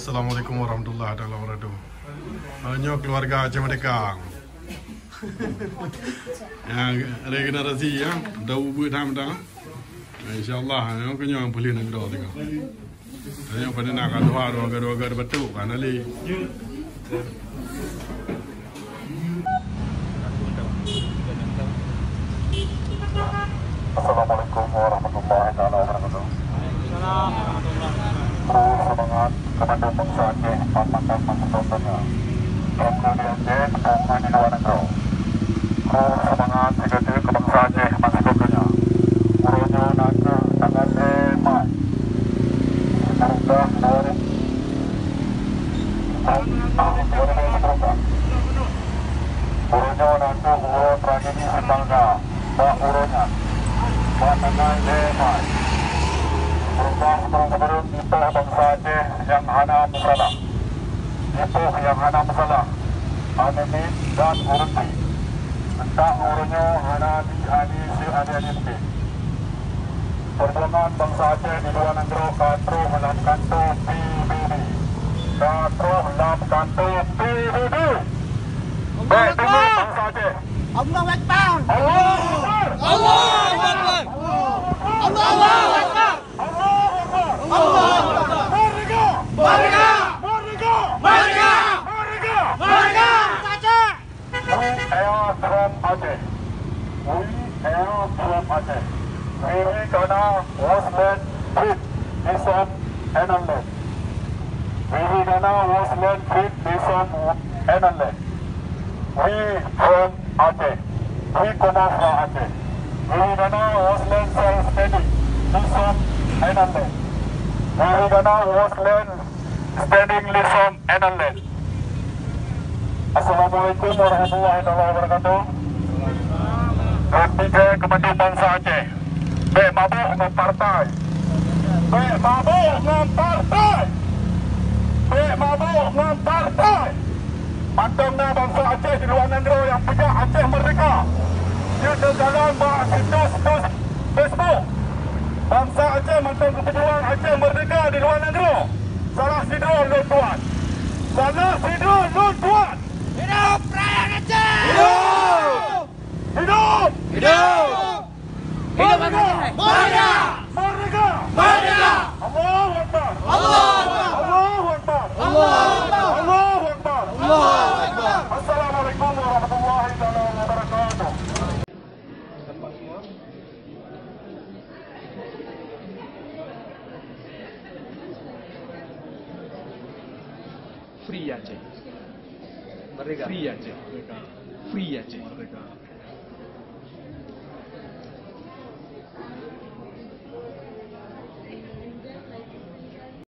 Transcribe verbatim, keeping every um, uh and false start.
Assalamualaikum warahmatullahi taala wabarakatuh. Ah, nyoe keluarga Aceh Merdeka. Ya, regenerasi ya, dah ubah dah dah. Insya-Allah, nyoe keunyoe boleh negara tengok. Nyoe pada nak dua, dua, dua, dua, dua betul kan, Ali. Assalamualaikum warahmatullahi taala wabarakatuh. Kru semangat, keumandan bansa Aceh, ban makan ban seutotonya. Kru di Aceh, kru di luwa nanggroe. Kru semangat, sigoe keu bansa Aceh ban seutotonya. Uroe nyoe na kheueh tanggal lhèe Maret. Seureuta dua ribu, ah, dua ribu seureuta. Uroe nyoe na kheueh uroe tragedi sibangsa bak uroe nyan. Bak tanggai lhèe Maret, peurintah ureueng sibeureueng jipoh bansa Aceh nyang hana meusalah. Jipoh nyang hana meusalah, aneuk miet dan ureueng pih. Teuntang uroe nyoe hana di-, hana di-, hana di-, Peujuangan bansa Aceh di luwa nanggroe ka troh lam kantô P B B. Ka troh lam kantô P B B. Bèk deungon bansa Aceh. Allahu Akbar! Allahu Akbar! Allahu Akbar! Allahu Akbar! Allahu Akbar! Merdeka! Merdeka! Merdeka! Merdeka! Merdeka! Merdeka! Bansa Aceh! We are from Aceh. We are from Aceh. Wewe Ghana was land, freed, nation, and land. Wewe Ghana was land, freed, nation, and land. We from Aceh. We come from Aceh. Wewe Ghana was land, self-standing, nation, and land. Wewe Ghana was land, standing, nation, and land. Assalamualaikum warahmatullahi taala wabarakatuh. Keu bansa Aceh, bèk mabök ngon partai. Bèk mabök ngon partai. Bèk mabök ngon partai. Mantong na bansa Aceh di luwa nanggroe nyang peugah Aceh merdeka. Jeuet neukalon bak situs-situs Facebook. Bansa Aceh mantong geupeujuang Aceh merdeka di luwa nanggroe. Salah sidroe lôn tuan. Salah sidroe lôn tuan. Hidup rakyat Aceh! Hidup! Hidup! Hidup! Hidup Aceh! Merdeka! Merdeka! Merdeka! Allahu Akbar! Allahu Akbar! Assalamualaikum warahmatullahi taala wabarakatuh. Free Aceh. Merdeka. Free Aceh. Merdeka. Free Aceh. Merdeka.